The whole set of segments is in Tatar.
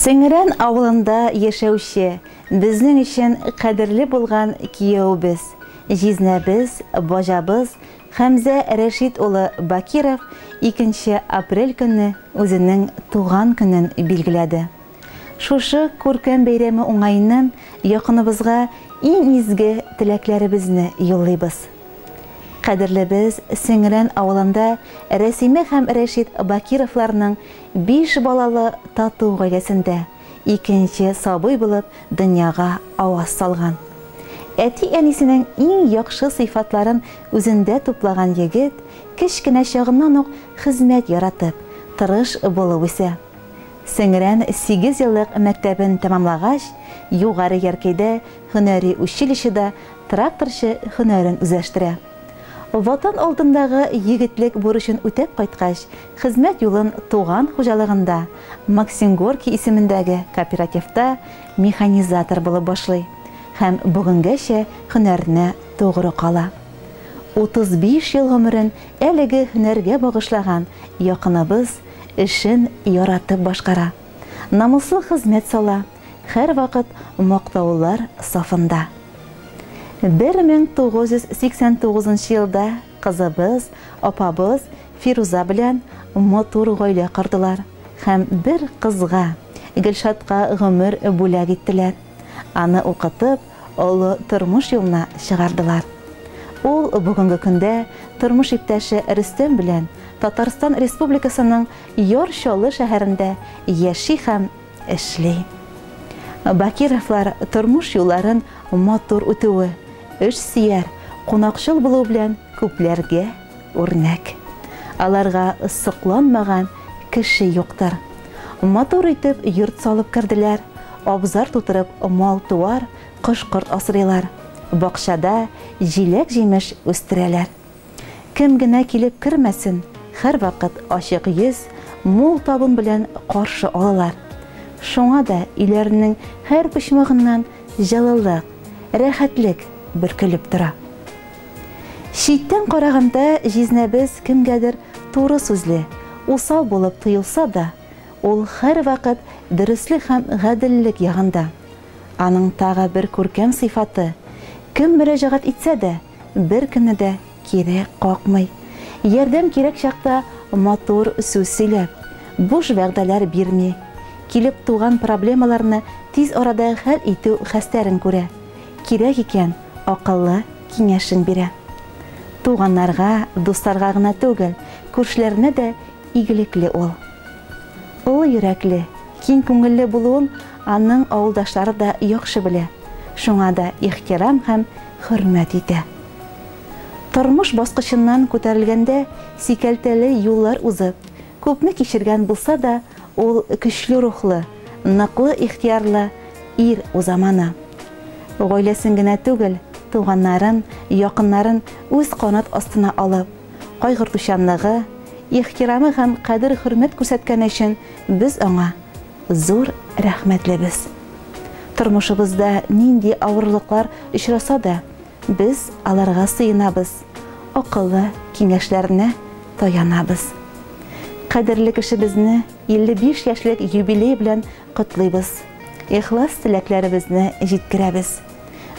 Сеңрән авылында яшәүче, безнең өчен кадерле булган кияүебез, җизнәбез, баҗабыз Хәмзә Рәшит улы Бакиров 2 апрель көнне үзенең туган көнен билгеләде. Шушы күркәм бәйрәме уңаеннан якыныбызга иң изге теләкләребезне юллыйбыз. Кадерлебез Сеңрән авылында Рәсимә һәм Рәшит Бакировларның биш балалы тату гаиләсендә икенче сабый булып дөньяга аваз салган. Әти-әнисенең иң яхшы сыйфатларын үзендә туплаган егет кечкенә чагыннан ук хезмәт яратып, тырыш булып үсә. Сеңрән сигезьеллык мәктәбен тәмамлагач, Югары Яркәйдә һөнәри училищеда тракторчы һөнәрен үзләштерә. Ватан алдындагы егетлек бурычын үтәп кайткач, хезмәт юлын туган хуҗалыгында, Максим Горький исемендәге кооперативта механизатор булып башлый һәм бүгенгәчә һөнәренә тугры кала. 35 ел гомерен әлеге һөнәргә багышлаган якыныбыз эшен яратып башкара, намуслы хезмәт сала, һәрвакыт мактаулар сафында. 1989 елда кызыбыз, апабыз Фируза белән матур гаилә кордылар һәм бер кызга, Гөлшатка гомер бүләк иттеләр. Аны укытып, олы тормыш юлына чыгардылар. Ул бүгенге көндә тормыш иптәше Рөстәм белән Татарстан Республикасының Яр Чаллы шәһәрендә яши һәм эшли. Бакировлар тормыш юлларын матур үтүе, эш сөяр, кунакчыл булуы белән күпләргә үрнәк. Аларга сокланмаган кеше юктыр. Матур итеп йорт салып керделәр, абзар тутырып мал-туар, кош-корт асрыйлар, бакчада җиләк-җимеш үстерәләр. Кем генә килеп кермәсен, һәрвакыт ачык йөз, мул табын белән каршы алалар. Шуңа да өйләренең һәр почмагыннан җылылык, рәхәтлек бөркелеп тора. Читтән караганда җизнәбез кемгәдер туры сүзле, усал булып тоелса да, ул һәрвакыт дөреслек һәм гаделлек ягында. Аның тагы бер күркәм сыйфаты, кем мөрәҗәгать итсә дә, беркемне дә кире какмый. Ярдәм кирәк чакта матур сүз сөйләп, буш вәгъдәләр бирми. Килеп туган проблемаларны тиз арада хәл итү хәстәрен күрә. Кирәк икән, акыллы киңәшен бирә. Туганнарга, дусларга гына түгел, күршеләренә дә игелекле ул. Олы йөрәкле, киң күңелле булуын аның авылдашлары да яхшы белә, шуңа да ихтирам һәм хөрмәт итә. Тормыш баскычыннан күтәрелгәндә сикәлтәле юллар узып, күпне кичергән булса да, ул көчле рухлы, ныклы ихтыярлы ир узаманы. Гаиләсен генә түгел, туганнарын, якыннарын үз канат астына алып, кайгыртучанлыгы, ихтирамы һәм кадер-хөрмәт күрсәткәне өчен без аңа зур рәхмәтлебез. Тормышыбызда нинди авырлыклар очраса да, без аларга сыенабыз, акыллы киңәшләренә таянабыз. Кадерле кешебезне 55 яшьлек юбилей белән котлыйбыз, ихлас теләкләребезне җиткерәбез.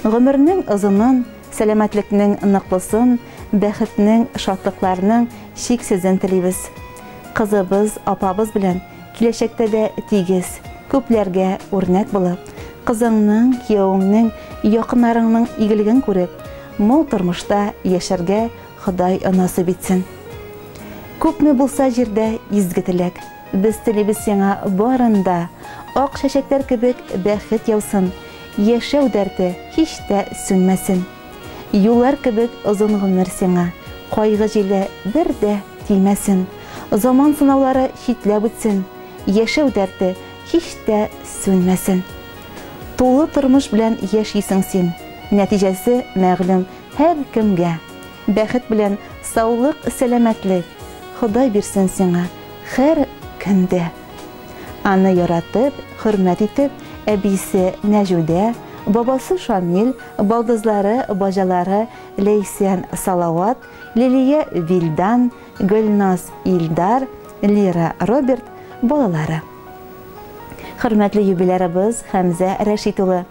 Гомернең озынын, сәламәтлекнең ныклысын, бәхетнең, шатлыкларның чиксезен телибез. Кызыбыз, апабыз белән киләчәктә дә тигез, күпләргә үрнәк булып, кызыңның, киявеңнең, якыннарыңның игелеген күреп, мул тормышта яшәргә Ходай насыйп итсен. Күпме булса җирдә изге теләк, без телибез сиңа барын да. Ак чәчәкләр кебек бәхет яусын, яшәү дәрте һич тә сүнмәсен. Юллар кебек озын гомер сиңа, кайгы җиле бер дә тимәсен. Заман сынаулары читләп үтсен, яшәү дәрте һич тә сүнмәсен. Тулы тормыш белән яшисең син, нәтиҗәсе мәгълүм һәркемгә. Бәхет белән саулык, сәламәтлек Ходай бирсен сиңа һәр көндә. Аны яратып, хөрмәт итеп, әбисе Нәҗүдә, бабасы Шамил, балдызлары, баҗалары Ләйсән Салават, Лилия Вилдан, Гөлназ Илдар, Лира Роберт, балалары. Хөрмәтле юбилярыбыз Хәмзә Рәшит улы,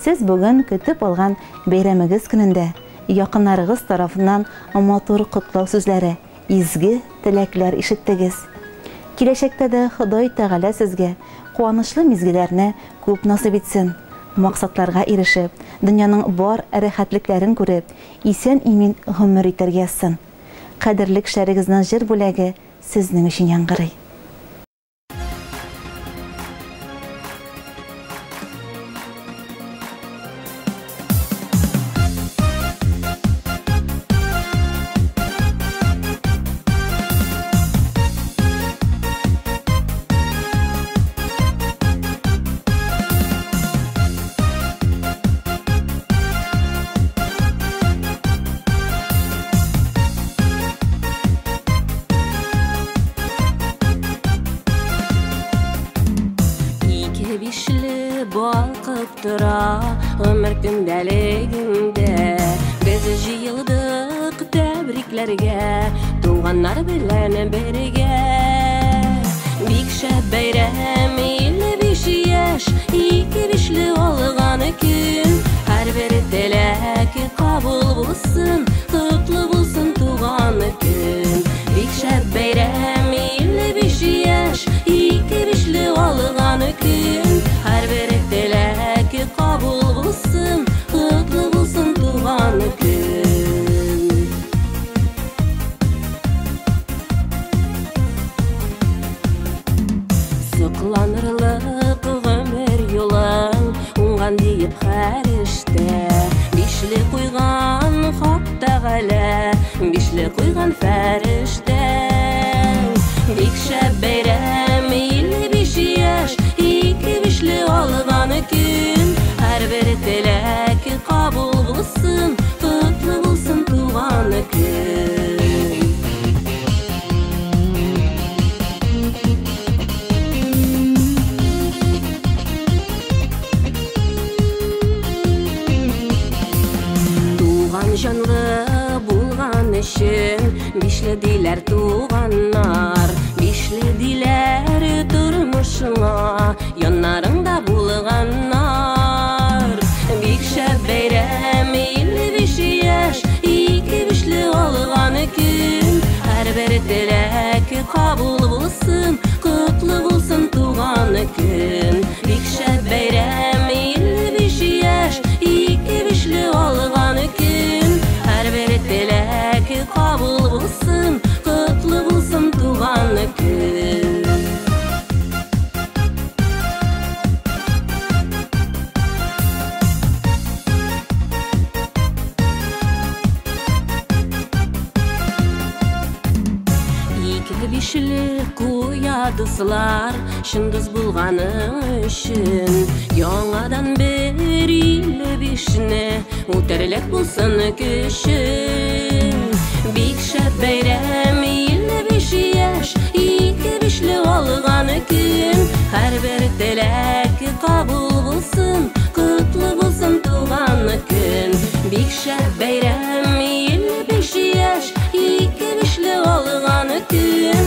сез бүген көтеп алган бәйрәмегез көнендә якыннарыгыз тарафыннан матур котлау сүзләре, изге теләкләр ишеттегез. Киләчәктә дә Ходай Тәгалә сезгә куанычлы мизгелләрне күп насыйп итсен, максатларга ирешеп, дөньяның бар рәхәтлекләрен күреп, исән-имин гомер итәргә язсын. Кадерле кешеләрегезнең җыр бүләге сезнең өчен яңгырый. Ике бишле балкып тора гомер көндәлегеңдә. Без җыелдык тәбрикләргә, туганнар белән бергә. Бик шәп бәйрәм, 55 яшь, ике бишле алган көн. Һәрбер теләк кабул булсын, котлы булсын туган көн. Бик шәп бәйрәм, 55 яшь, ике бишле алган көн. Һәрбер теләк кабул булсын, котлы булсын туган көн. Сокланырлык гомер юлың уңган диеп һәр эштә. Бишле куйган Хак Тәгалә, бишле куйган фәрештә. Бик шәп бәйрәм, 55 яшь, ике бишле алган көн. Һәрбер теләк кабул булсын, котлы булсын туган көн. Туган җанлы булган өчен бишле диләр туганнар, бишле диләр тормышыңа яннарыңда булганнар. Бик шәп бәйрәм, 55 яшь, ике бишле алган көн. Һәрбер теләк кабул булсын, котлы булсын туган көн. Бик шәп бәйрәм, 55 яшь, ике бишле алган көн. Һәрбер теләк кабул булсын, котлы булсын туган көн. Ике бишле куя дуслар, чын дус булганың өчен. Яңадан бер 55-не үтәрлек булсын көчең. Бик шәп бәйрәм, 55 яшь, ике бишле алган көн. Һәрбер теләк кабул булсын, котлы булсын туган көн. Бик шәп бәйрәм, 55 яшь, ике бишле алган көн.